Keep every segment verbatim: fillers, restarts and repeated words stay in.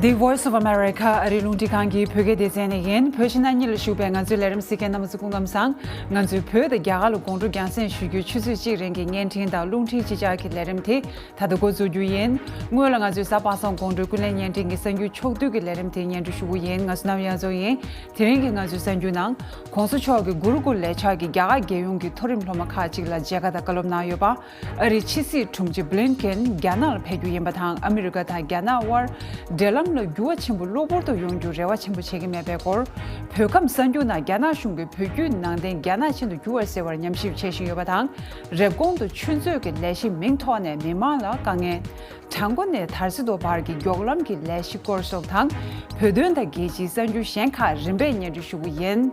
The Voice of America ཨ་རིའི་རླུང་འཕྲིན་ཁང་གི་བོད་སྐད་སྡེ་ཚན་ནས་ཡིན། བོད་ཕྱི་ནང་གཉིས་ལ་བཞུགས་པའི་ང་ཚོའི་ལས་རིམ་གཟིགས་མཁན་རྣམ་པ་ཚོ་སྐུ་ཁམས་བཟང་། ང་ཚོས་བོད་དང་རྒྱ་གར་ལ་དགོང་དྲོ་རྒྱང་སྲིང་ཞུ་རྒྱུའི་ཆུ་ཚོད་གཅིག་རིང་གི་བརྙན་འཕྲིན་དང་རླུང་འཕྲིན་གཅིག་ཆར་གྱི་ལས་རིམ་དེ་ད་ལྟ་འགོ་འཛུགས་རྒྱུ་ཡིན། སྔོན་ལ་ང་ཚོའི་གཟའ་པ་སངས་དགོང་དྲོའི་ཀུན་གླེང་བརྙན་འཕྲིན་གྱི་གསར་འགྱུར་ཕྱོགས་བསྡུས་ཀྱི་ལས་རིམ་དེ་སྙན་སྒྲོན་ཞུ་གི་ཡིན། ང་ཚོ་ནམ་ཡང་རྫོགས་ཡིན། དེ་རིང་གི་ང་ཚོའི་གསར་འགྱུར་ནང་། གོང་ས་མཆོག་གི་གུ་རུ་ཀུལ་ལས་འཆར་གྱིས་རྒྱ་གར་རྒྱལ་ཡོངས་ཀྱི་མཐོ་རིམ་སློབ་མ་ཁག་ཅིག་ལ་མཇལ་ཁ་དང་བཀའ་སློབ་གནང་ཡོད་པ། ཨ་རིའི་ཕྱི་སྲིད་དྲུང་ཆེ་བྷི་ལིན་ཀེན་རྒྱ་ནག་ལ་ཕེབས་རྒྱུ་ཡིན་པ་དང་། ཨ་མི་རི་ཀ་དང་རྒྱ་ནག་དབར་འབྲེལ་ལམ་ལ་འགྱུར་བ་ཆེན་པོ་གློ་བུར་དུ་ཡོང་རྒྱུར་རེ་བ་ཆེན་པོ་བྱེད་ཀྱི་མེད་པའི་སྐོར། བོད་ཁམས་གསར་འགྱུར་ནང་རྒྱ་ནག་གཞུང་གིས་བོད་བརྒྱུད་ནང་བསྟན་རྒྱ་ནག་ཅན་དུ་འགྱུར་བར་སེལ་བར་ཉམས་ཞིབ་བྱེད་བཞིན་ཡོད་པ་དང་། རེབ་གོང་དུ་ཆུ་མཛོད་ཀྱི་ལས་གཞི་མིང་ཐོག་ནས་མི་མང་ལ་དཀའ་ངལ། བྲག་འགོ་ནས་དར་སེ་རྡོ་བར་གྱི་མགྱོགས་ལམ་གྱི་ལས་གཞི་སྐོར་སོགས་དང་། བོད་དོན་དང་རྒྱལ་སྤྱིའི་གསར་འགྱུར་གཞན་ཁག་རིམ་པས་སྙན་སྒྲོན་ཞུ་གི་ཡིན།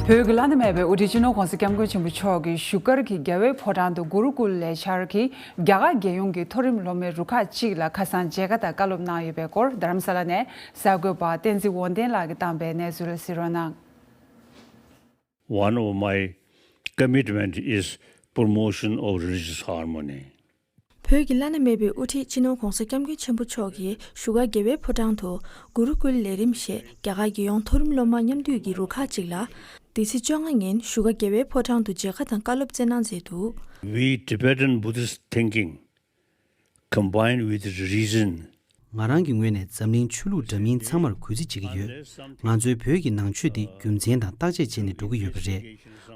བོད་ཀྱི་བླ་ན་མེད་པའི་དབུ་ཁྲིད་སྤྱི་ནོར་༧གོང་ས་༧སྐྱབས་མགོན་ཆེན་པོ་མཆོག་གིས་བཞུགས་སྒར་གྱི་རྒྱལ་བའི་ཕོ་བྲང་དུ་གུ་རུ་ཀུལ་ལས་འཆར་གྱིས་རྒྱ་གར་རྒྱལ་ཡོངས་ཀྱི་མཐོ་རིམ་སློབ་མའི་རུ་ཁག་ཅིག་ལ་ཁ་སང་མཇལ་ཁ་དང་བཀའ་སློབ་གནང་ཡོད་པའི་སྐོར། རྡ་རམ་ས་ལ་ནས་གསར་འགོད་པ་བསྟན་འཛིན་དབང་ལྡན་ལགས་ཀྱིས་བཏང་པའི་གནས་ཚུལ་གཟིགས་རོགས་གནང་། One of my commitment is promotion of religious harmony. བོད་ཀྱི་བླ་ན་མེད་པའི་དབུ་ཁྲིད་སྤྱི་ནོར་༧གོང་ས་༧སྐྱབས་མགོན་ཆེན་པོ་མཆོག་གིས་བཞུགས་སྒར་རྒྱལ་བའི་ཕོ་བྲང་དུ་གུ་རུ་ཀུལ་ལས་རིམ་ཞེས་རྒྱ་གར་རྒྱལ་ཡོངས་མཐོ་རིམ་སློབ་མ་མཉམ་འདུས་ཀྱི་རུ་ཁག་ཅིག་ལ། འདི་ཚེས་བཅོ་ལྔ་ཉིན་བཞུགས་སྒར་རྒྱལ་བའི་ཕོ་བྲང་དུ་མཇལ་ཁ་དང་བཀའ་སློབ་སྩལ་གནང་མཛད་འདུག We Tibetan Buddhist thinking combined with reason. ང་རང་གི་ངོས་ནས་འཛམ་གླིང་ཆོས་ལུགས་འདྲ་མིན་ཚང་མར་གུས་བརྩི་བྱེད་ཀྱི་ཡོད། ང་ཚོའི་བོད་ཀྱི་ནང་ཆོས་འདི་རྒྱུ་མཚན་དང་བརྟག་དཔྱད་བྱས་ནས་འགྲོ་གི་ཡོད་པ་རེད།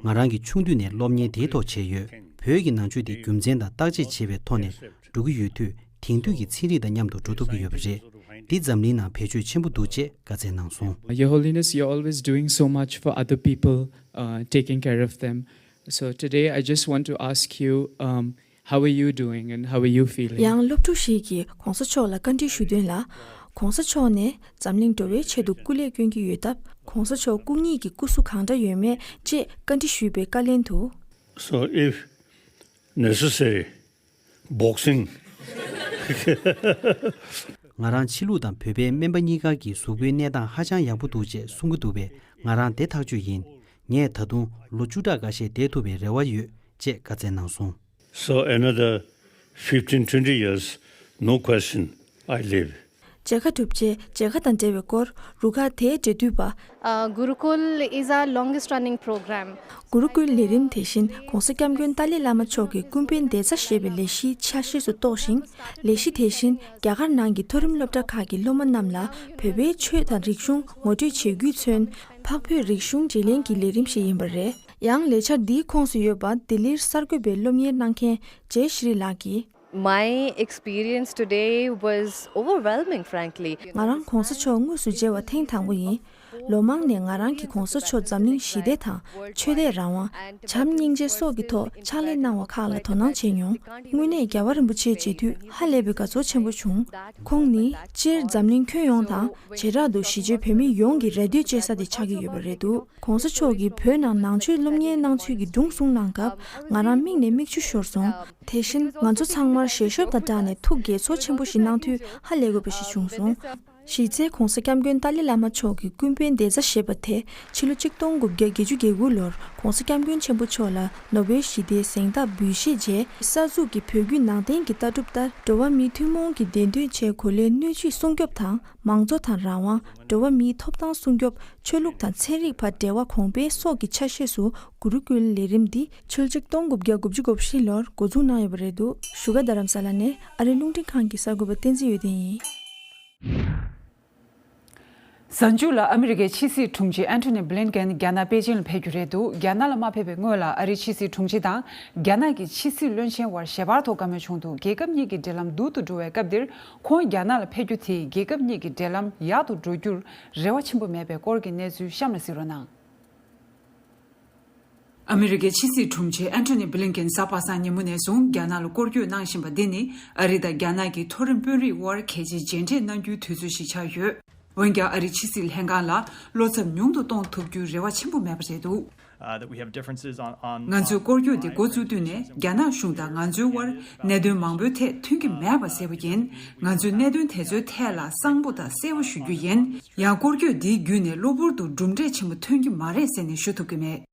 ང་རང་གིས་ཆུང་དུས་ནས་སློབ་གཉེར་དེའི་ཐོག་བྱས་ཡོད། བོད་ཀྱི་ནང་ཆོས་འདི་རྒྱུ་མཚན་དང་བརྟག་དཔྱད་བྱས་པའི་ཐོག་ནས་འགྲོ་གི་ཡོད་དུས། དེང་དུས་ཀྱི་ཚན་རིག་དང་མཉམ་དུ་འགྲོ་ཐུབ་ཀྱི་ཡོད་པ་རེད། འདི་འཛམ་གླིང་ནང་བེད་སྤྱོད་ཆེན་པོ་འདུག་ཅེས་བཀའ་སྩལ་གནང་སོང་། Your Holiness, you're always doing so much for other people, uh, taking care of them. So today I just want to ask you, um, how are you doing and how are you feeling? ཡང་སློབ་ཕྲུག་ཞིག་གིས་གོང་ས་མཆོག་ལ་བཀའ་འདྲི་ཞུས་དོན་ལ། གོང་ས་མཆོག་ནས་འཛམ་གླིང་འགྲོ་བའི་ཆེད་དུ་སྐུ་ལས་བསྐྱོན་གྱི་ཡོད་སྟབས། གོང་ས་མཆོག་སྐུ་ཉིད་ཀྱི་སྐུ་གཟུགས་གང་འདྲ་ཡོད་མེད་ཅེས་བཀའ་འདྲི་ཞུས་པའི་བཀའ་ལན་དུ། So if necessary, boxing. ང་རང་ཕྱི་ལུགས་དང་བོད་པའི་སྨན་པ་གཉིས་ཀ་གིས་གཟུགས་པོའི་གནས་སྟངས་ཧ་ཅང་ཡག་པོ་འདུག་ཅེས་གསུང་གི་འདུག་པས། ང་རང་བདེ་ཐག་ཆོད་ཡིན། ངས་ད་དུང་ལོ་བཅུ་ཕྲག་འགའ་ཤས་བསྡད་ཐུབ་པའི་རེ་བ་ཡོད་ཅེས་བཀའ་སྩལ་གནང་སོང་། So another fifteen, twenty years, no question, I live. མཇལ་ཁ་གྲུབ་རྗེས་མཇལ་ཁ་དང་འབྲེལ་བའི་སྐོར་རུ་ཁག་དེའི་འབྲེལ་མཐུད་པ། Uh, Gurukul is our longest running program. གུ་རུ་ཀུལ་ལས་རིམ་དེ་བཞིན་༧གོང་ས་༧སྐྱབས་མགོན་ཏཱ་ལའི་བླ་མ་མཆོག་གི་ཀུན་ཕན་བདེ་རྩ་ཞེས་པའི་ལས་གཞིའི་ཆ་ཤས་སུ་གཏོགས་ཤིང་། ལས་གཞི་དེ་བཞིན་རྒྱ་གར་ནང་གི་མཐོ་རིམ་སློབ་གྲྭ་ཁག་གི་སློབ་མ་རྣམས་ལ་བོད་པའི་ཆོས་དང་རིག་གཞུང་ངོ་སྤྲོད་བྱེད་རྒྱུས་མཚོན། འཕགས་བོད་རིག་གཞུང་བརྗེ་ལེན་གྱི་ལས་རིམ་ཞིག་ཡིན་པ་རེད། ཡང་ལས་འཆར་འདིའི་ཁོངས་སུ་ཡོད་པ་ལྡི་ལིར་གསར་འགོད་པའི་སློབ་གཉེར་གནང་མཁན་ཇེ་ཤྲི་ལགས་ཀྱིས། My experience today was overwhelming, frankly. ང་རང་གོང་ས་མཆོག་དངོས་སུ་མཇལ་བ་ཐེངས་དང་པོ་ཡིན། ལོ་མང་ནས་ང་རང་གིས་གོང་ས་མཆོག་འཛམ་གླིང་ཞི་བདེ་དང་ཆོས་དད་རང་དབང་། བྱམས་སྙིང་རྗེ་སོགས་ཀྱི་ཐོག་ཕྱག་ལས་གནང་བ་ཁག་ལ་དོ་སྣང་བྱས་མྱོང་། དངོས་གནས་རྒྱལ་བ་རིན་པོ་ཆེ་མཇལ་དུས་ཧ་ལས་པའི་དགའ་ཚོར་ཆེན་པོ་བྱུང་། ཁོང་ནི་སྤྱིར་འཛམ་གླིང་ཁྱོན་ཡོངས་དང་། བྱེ་བྲག་ཏུ་གཞིས་བྱེས་བོད་མི་ཡོངས་ཀྱི་རེ་ལྟོས་བཅོལ་ས་དེ་ཆགས་ཀྱི་ཡོད་པ་རེད་འདུག་གོང་ས་མཆོག་གིས་བོད་ནང་ནང་ཆོས་སློབ་གཉེར་གནང་ཚུལ་གྱི་སྒྲུང་གསུངས་གནང་སྐབས་ང་རང་མིག་ནས་མིག་ཆུ་ཤོར་སོང་། དེ་བཞིན་ང་ཚོ་ཚང་མར་ཞལ་ཤོབ་དང་སྦྲགས་ནས་ཐུགས་དགྱེས་ཚོར་ཆེན་པོ་ཞིག་གནང་ཐུལ་ཧ་ལས་དགོས་པ་ཞིག་བྱུང་སོང་། གཞི་རྩའི་གོང་ས་༧སྐྱབས་མགོན་ཏཱ་ལའི་བླ་མ་མཆོག་གི་ཀུན་ཕན་བདེ་རྩ་ཞེས་པ་དེ་ཕྱི་ལོ་ཆིག་སྟོང་དགུ་བརྒྱ་བརྒྱད་ཅུ་གྱ་དགུ་ལོར་གོང་ས་༧སྐྱབས་མགོན་ཆེན་པོ་མཆོག་ལ་ནོ་བེལ་ཞི་བདེའི་གཟེངས་རྟགས་འབུལ་བཞེས་རྗེས་གསར་འཛུགས་ཀྱི་བོད་བརྒྱུད་ནང་བསྟན་གྱི་ལྟ་གྲུབ་ལྟར་འགྲོ་བ་མིའི་ཐུན་མོང་གི་བདེན་དོན་ཆེད་གོ་ལའི་སྣོད་བཅུད་སྲུང་སྐྱོབ་དང་མང་གཙོ་དང་རང་དབང་། འགྲོ་བ་མིའི་ཐོབ་ཐང་སྲུང་སྐྱོབ། ཆོས་ལུགས་དང་ཚན་རིག་བར་འབྲེལ་བ་གོང་སྤེལ་སོགས་ཀྱི་ཆ་ཤས་སུ་གུ་རུ་ཀུལ་ལས་རིམ་འདི་ཕྱི་ལོ་ཆིག་སྟོང་དགུ་བརྒྱ་དགུ་བཅུ་གོ་བཞི་ལོར་འགོ་འཛུགས་གནང་ཡོད་པ་རེད་འདུག་བཞུགས་སྒར་རྡ་རམ་ས་ལ་ནས་ཨ་རིའི་རླུང་འཕྲིན་ཁང་གི་གསར་འགོད་པ་བསྟན་འཛིན་འོད་ལྡན་ཡིན། གཟའ་མཇུག་ལ་ཨ་མི་རི་ཀའི་ཕྱི་སྲིད་དྲུང་ཆེ་ཨན་ཐོ་ནི་བྷི་ལིན་ཀེན་རྒྱ་ནག་པེ་ཅིང་ལ་ཕེབས་རྒྱུ་རེད་འདུག་རྒྱ་ནག་ལ་མ་ཕེབས་པའི་སྔོན་ལ་ཨ་རིའི་ཕྱི་སྲིད་དྲུང་ཆེ་དང་རྒྱ་ནག་གི་ཕྱི་སྲིད་བློན་ཆེན་དབར་ཞལ་པར་ཐོག་བཀའ་མོལ་བྱུང་འདུག་རྒྱལ་ཁབ་གཉིས་ཀྱི་འབྲེལ་ལམ་སྡུག་ཏུ་འགྲོ་བའི་སྐབས་འདིར་ཁོང་རྒྱ་ནག་ལ་ཕེབས་རྒྱུ་དེས་རྒྱལ་ཁབ་གཉིས་ཀྱི་འབྲེལ་ལམ་ཡག་ཏུ་འགྲོ་རྒྱུར་རེ་བ་ཆེན་པོ་མེད་པའི་སྐོར་གྱི་གནས་ཚུལ་གཤམ་ལ་གཟིགས་རོགས་གནང་། ཨ་མི་རི་ཀའི་ཕྱི་སྲིད་དྲུང་ཆེ་ཨན་ཐོ་ནི་བྷི་ལིན་ཀེན་གཟའ་པ་སངས་ཉིན་མོ་ནས་བཟུང་རྒྱ་ནག་ལ་སྐོར་སྐྱོད་གནང་བཞིན་པ་འདི་ནི་ཨ་རི་དང་རྒྱ་ནག་གི་མཐོ་རིམ་དཔོན་རིགས་དབར་གལ་ཆེའི་མཇལ་འཕྲད་གནང་རྒྱུའི་དུས་ཚོད་ཞིག་ཆགས་ཡོད། འོན་ཀྱང་ཨ་རིའི་ཕྱི་སྲིད་ལྷན་ཁང་ལ་བློ་འཚབ་ཉུང་དུ་གཏོང་ཐུབ་རྒྱུའི་རེ་བ་ཆེན་པོ་མེད་པ་རེད་འདུག Uh, that we have differences on, on, ང་ཚོས་སྐོར་སྐྱོད་དེ་འགོ་བཙུགས་དུས་ནས་རྒྱ་ནག་གཞུང་དང་ང་ཚོའི་དབར་གནད་དོན་མང་པོའི་ཐད་མཐུན་གྱི་མེད་པ་གསལ་པོ་ཡིན། ང་ཚོས་གནད་དོན་དེ་ཚོའི་ཐད་ལ་གསང་པོ་དང་གསལ་པོ་ཞུ་རྒྱུ་ཡིན། ཡང་སྐོར་སྐྱོད་འདིའི་བརྒྱུད་ནས་གློ་བུར་དུ་གྲུབ་འབྲས་ཆེན་པོ་ཐོན་གྱི་མ་རེད་ཟེར་ནས་ཞུ་ཐུབ་ཀྱི་མེད།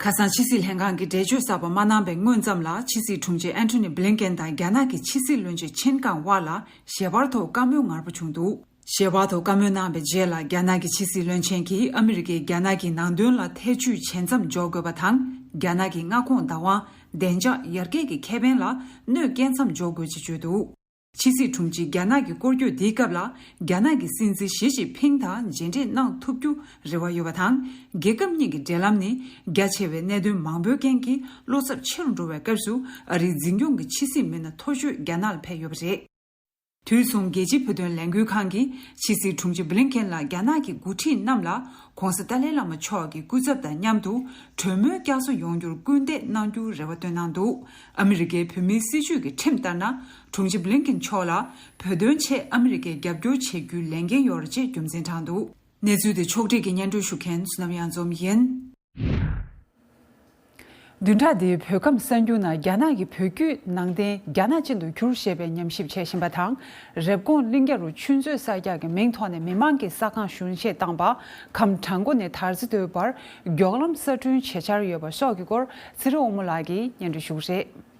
ཁ་སང་ཕྱི་སྲིད་ལྷན་ཁང་གིས་འགྲེལ་བརྗོད་གསར་པ་མ་གནང་པའི་སྔོན་ཙམ་ལ། ཕྱི་སྲིད་དྲུང་ཆེ་ཨན་ཐོ་ནི་བྷི་ལིན་ཀེན་དང་རྒྱ་ནག་གི་ཕྱི་སྲིད་བློན་ཆེན་ཆིན་ཀང་དབར་ལ་ཞལ་པར་ཐོག་བཀའ་མོལ་ངར་པོ་བྱུང་འདུག་ཞལ་པར་ཐོག་བཀའ་མོལ་གནང་བའི་རྗེས་ལ། རྒྱ་ནག་གི་ཕྱི་སྲིད་བློན་ཆེན་གྱིས་ཨ་མི་རི་ཀས་རྒྱ་ནག་གི་ནང་དོན་ལ་ཐེ་བྱུས་བྱེད་མཚམས་འཇོག་དགོས་པ་དང་། རྒྱ་ནག་གི་མངའ་ཁོངས་བདག་དབང་། བདེ་འཇགས། ཡར་རྒྱས་ཀྱི་ཁེ་ཕན་ལ་གནོད་སྐྱེལ་མཚམས་འཇོག་དགོས་ཅེས་བརྗོད་འདུག་ཕྱི་སྲིད་དྲུང་ཆེ་རྒྱ་ནག་གི་སྐོར་སྐྱོད་འདིའི་སྐབས་ལ། རྒྱ་ནག་གི་སྲིད་འཛིན་ཞི་ཅིན་ཕིང་དང་མཇལ་འཕྲད་གནང་ཐུབ་རྒྱུ་རེ་བ་ཡོད་པ་དང་། རྒྱལ་ཁབ་གཉིས་ཀྱི་འབྲེལ་ལམ་ནི་རྒྱ་ཆེ་བའི་གནད་དོན་མང་པོའི་རྐྱེན་གྱིས་བློ་འཚབ་ཆེ་རུ་འགྲོ་བའི་སྐབས་སུ། ཨ་རིའི་འཛིན་སྐྱོང་གི་ཕྱི་སྲིད་མི་སྣ་མཐོ་ཤོས་རྒྱ་ནག་ལ་ཕེབས་ཡོད་པ་རེད། དུས་མཚུངས། རྒྱལ་སྤྱིའི་བོད་དོན་ལས་འགུལ་ཁང་གིས་ཕྱི་སྲིད་དྲུང་ཆེ་བྷི་ལིན་ཀེན་ལ་རྒྱ་ནག་གི་འགོ་ཁྲིད་རྣམས་ལ་༧གོང་ས་ཏཱ་ལའི་བླ་མ་མཆོག་གི་སྐུ་ཚབ་དང་མཉམ་དུ་གྲོས་མོལ་བསྐྱར་གསོ་ཡོང་རྒྱུར་སྐུལ་འདེད་གནང་རྒྱུའི་རེ་བ་བཏོན་གནང་འདུག་ཨ་མི་རི་ཀའི་བོད་མིའི་སྲིད་བྱུས་ཀྱི་ཁྲིམས་ལྟར་ན། དྲུང་ཆེ་བྷི་ལིན་ཀེན་མཆོག་ལ་བོད་དོན་ཆེད་ཨ་མི་རི་ཀས་རྒྱབ་སྐྱོར་བྱེད་རྒྱུའི་ལས་འགན་ཡོད་རེད་ཅེས་རྒྱུ་མཚན་དྲངས་འདུག་གནས་ཚུལ་དེ་ཕྱོགས་སྒྲིག་གིས་སྙན་སྒྲོན་ཞུ་མཁན་བསོད་ནམས་གཡང་འཛོམས་ཡིན། བདུན་ཕྲག་འདིའི་བོད་ཁམས་གསར་འགྱུར་ནང་རྒྱ་ནག་གིས་བོད་བརྒྱུད་ནང་བསྟན་རྒྱ་ནག་ཅན་དུ་བསྒྱུར་ཞེས་པའི་ཉམས་ཞིབ་བྱེད་བཞིན་པ་དང་། རེབ་གོང་གླིང་རྒྱ་རུ་ཆུ་མཛོད་གསར་རྒྱག་གི་མིང་ཐོག་ནས་མི་མང་གི་ས་ཁང་གཞུང་བཞེས་བཏང་པ། ཁམས་བྲག་འགོ་ནས་དར་རྩེ་མདོའི་བར་མགྱོགས་ལམ་གསར་སྐྲུན་བྱེད་འཆར་ཡོད་པ་སོགས་ཀྱི་སྐོར་ཚེ་རིང་དབང་མོ་ལགས་ཀྱིས་སྙན་སྒྲོན་ཞུ་གི་རེད།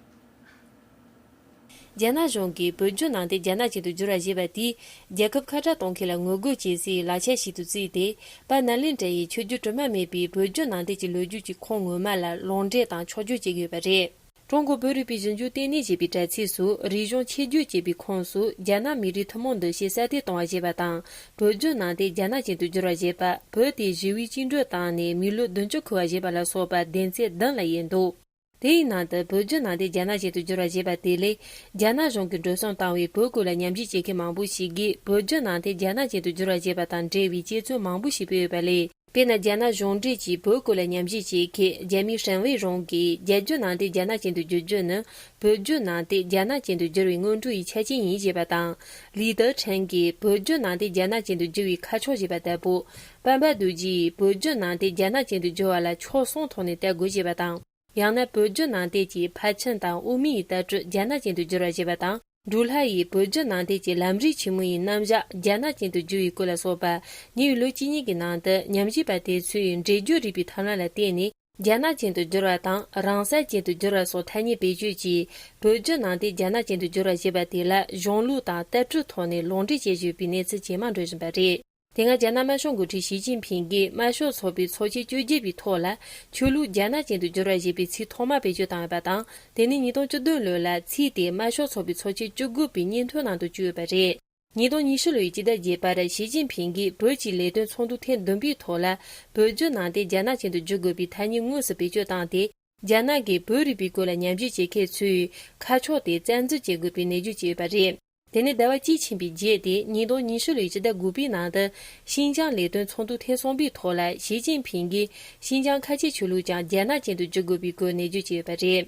རྒྱ་ནག་གཞུང་གིས་བོད་བརྒྱུད་ནང་བསྟན་རྒྱ་ནག་ཅན་དུ་བསྒྱུར་བ་ཞེས་པ་དེས་རྒྱལ་ཁབ་ཁ་བྲལ་གཏོང་མཁན་ལ་ངོ་རྒོལ་བྱེད་སའི་ལག་ཆ་ཞིག་ཏུ་བརྩིས་ཏེ། པ་ནཱ་ལེནྡྲ་ཡི་ཆོས་བརྒྱུད་དྲི་མ་མེད་པའི་བོད་བརྒྱུད་ནང་བསྟན་གྱི་ལོ་རྒྱུས་ཀྱི་ཁོངས་ངོ་མ་ལ་ལུང་འདྲེན་དང་ཕྱོགས་བསྒྱུར་བྱེད་ཀྱི་ཡོད་པ་རེད། ཀྲུང་གོ་བོད་རིག་པའི་གཞོན་སྐྱེས་ལྟེ་གནས་ཞེས་པའི་དྲ་ཚིགས་སུ། རིག་གཞུང་ཆེད་བསྒྱུར་བྱེད་པའི་ཁོངས་སུ་རྒྱ་ནག་མི་རིགས་ཐུན་མོང་འདུ་ཤེས་གསར་གཏོད་གཏོང་བ་ཞེས་པ་དང་། བོད་བརྒྱུད་ནང་བསྟན་རྒྱ་ནག་ཅན་དུ་བསྒྱུར་བ་ཞེས་པ། བོད་དེ་ཞི་བའི་བཅིངས་འགྲོལ་བཏང་ནས་མི་ལོ་བདུན་ཅུ་འཁོར་བ་ཞེས་པ་ལ་སོགས་པ་སྡེ་ཚན་བདུན་ལ་དབྱེ་འདུག་དེའི་ནང་དུ་བོད་བརྒྱུད་ནང་བསྟན་རྒྱ་ནག་ཅན་དུ་བསྒྱུར་བ་ཞེས་པ་དེ་ལས། རྒྱ་ནག་གཞུང་གིས་འགྲོ་སོང་བཏང་བའི་བོད་སྐོར་ལ་ཉམས་ཞིབ་བྱེད་མཁན་མང་པོ་ཞིག་གིས་བོད་བརྒྱུད་ནང་བསྟན་རྒྱ་ནག་ཅན་དུ་བསྒྱུར་བ་ཞེས་པ་དང་འབྲེལ་བའི་དཔྱད་རྩོམ་མང་པོ་ཞིག་སྤེལ་ཡོད་པ་ལས། དཔེར་ན། རྒྱ་ནག་གཞུང་འབྲེལ་གྱིས་བོད་སྐོར་ལ་ཉམས་ཞིབ་བྱེད་མཁན་རྒྱ་མིའི་ཧྲེན་ཝེ་རོང་གིས། རྒྱ་བརྒྱུད་ནང་བསྟན་རྒྱ་ནག་ཅན་དུ་བསྒྱུར་རྒྱུ་ནི། བོད་བརྒྱུད་ནང་བསྟན་རྒྱ་ནག་ཅན་དུ་བསྒྱུར་བའི་སྔོན་འགྲོ་ཡི་ཆ་རྐྱེན་ཡིན་ཞེས་པ་དང་། ལི་ཏེ་ཁྲེན་གྱིས། བོད་བརྒྱུད་ནང་བསྟན་རྒྱ་ནག་ཅན་དུ་བསྒྱུར་བའི་ཁ་ཕྱོགས་ཞེས་པ་ལྟ་བུ། པད་མ་རྡོ་རྗེ་ཡིས། བོད་བརྒྱུད་ནང་བསྟན་རྒྱ་ནག་ཅན་དུ་བསྒྱུར་བ་ལ་ཕྱོགས་གསུམ་ཐོག་ནས་བལྟ་དགོས་ཞེས་པ་དང་། ཡང་ན། བོད་བརྒྱུད་ནང་བསྟན་གྱི་ཕར་ཕྱིན་དང་དབུ་མའི་ལྟ་གྲུབ་རྒྱ་ནག་ཅན་དུ་བསྒྱུར་བ་ཞེས་པ་དང་། འབྲུག་ལྷ་ཡིས། བོད་བརྒྱུད་ནང་བསྟན་གྱི་ལམ་རིམ་ཆེན་མོ་ཡི་རྣམ་གཞག་རྒྱ་ནག་ཅན་དུ་བསྒྱུར་བའི་སྐོར་ལ་སོགས་པ། ཉེ་བའི་ལོ་གཅིག་གཉིས་ཀྱི་ནང་དུ་ཉམས་ཞིབ་པ་དེ་ཚོས་འགྲེལ་བརྗོད་རིག་པའི་ཐབས་ལམ་ལ་བརྟེན་ནས། རྒྱ་ནག་ཅན་དུ་བསྒྱུར་བ་དང་། རང་སར་ཅན་དུ་བསྒྱུར་བ་སོགས་ཐ་སྙད་བེད་སྤྱོད་ཀྱིས། བོད་བརྒྱུད་ནང་བསྟན་རྒྱ་ནག་ཅན་དུ་བསྒྱུར་བ་ཞེས་པ་དེ་ལ་གཞུང་ལུགས་དང་ལྟ་གྲུབ་ཐོག་ནས་ལུང་འདྲེན་བྱེད་བཞིན་པའི་གནས་ཚུལ་ཇེ་མང་འགྲོ་བཞིན་པ་རེད། དེ་སྔ་རྒྱ་ནག་དམར་ཤོག་འགོ་ཁྲིད་ཞི་ཅིན་ཕིང་གིས་དམར་ཤོག་ཚོགས་པའི་ཚོགས་ཆེན་བཅོ་བརྒྱད་པའི་ཐོག་ལ། ཆོས་ལུགས་རྒྱ་ནག་ཅན་དུ་བསྒྱུར་བ་ཞེས་པའི་ཚིག་ཐོག་མ་བེད་སྤྱོད་བཏང་ཡོད་པ་དང་། དེ་ནས་ཉིས་སྟོང་བཅུ་བདུན་ལོ་ལ་ཚིག་དེ་དམར་ཤོག་ཚོགས་པའི་ཚོགས་ཆེན་བཅུ་དགུ་པའི་སྙན་ཐོའི་ནང་དུ་བཅུག་ཡོད་པ་རེད། ཉིས་སྟོང་ཉི་ཤུ་ལོའི་སྤྱི་ཟླ་བརྒྱད་པར་ཞི་ཅིན་ཕིང་གིས་བོད་ཀྱི་ལས་དོན་ཚོགས་འདུ་ཐེངས་བདུན་པའི་ཐོག་ལ། བོད་བརྒྱུད་ནང་བསྟན་རྒྱ་ནག་ཅན་དུ་བསྒྱུར་དགོས་པའི་ཐ་སྙད་དངོས་སུ་བེད་སྤྱོད་བཏང་སྟེ། རྒྱ་ནག་གིས་བོད་རིག་པའི་སྐོར་ལ་ཉམས་ཞིབ་བྱེད་མཁན་ཚོའི་ཁ་ཕྱོགས་དེ་བཙན་འཛུལ་བྱེད་དགོས་པའི་ནན་བརྗོད་བྱས་ཡོད་པ་རེད། དེ་ནས་ཟླ་བ་གཅིག་ཕྱིན་པའི་རྗེས་ཏེ། ཉིས་སྟོང་ཉི་ཤུ་ལོའི་སྤྱི་ཟླ་དགུ་པའི་ནང་དུ། ཤིན་ཅང་ལས་དོན་ཚོགས་འདུ་ཐེངས་གསུམ་པའི་ཐོག་ལ་ཞི་ཅིན་ཕིང་གིས། ཤིན་ཅང་ཁ་ཆེའི་ཆོས་ལུགས་ཀྱང་རྒྱ་ནག་ཅན་དུ་བསྒྱུར་དགོས་པའི་སྐོར་ནན་བརྗོད་བྱས་ཡོད་པ་རེད།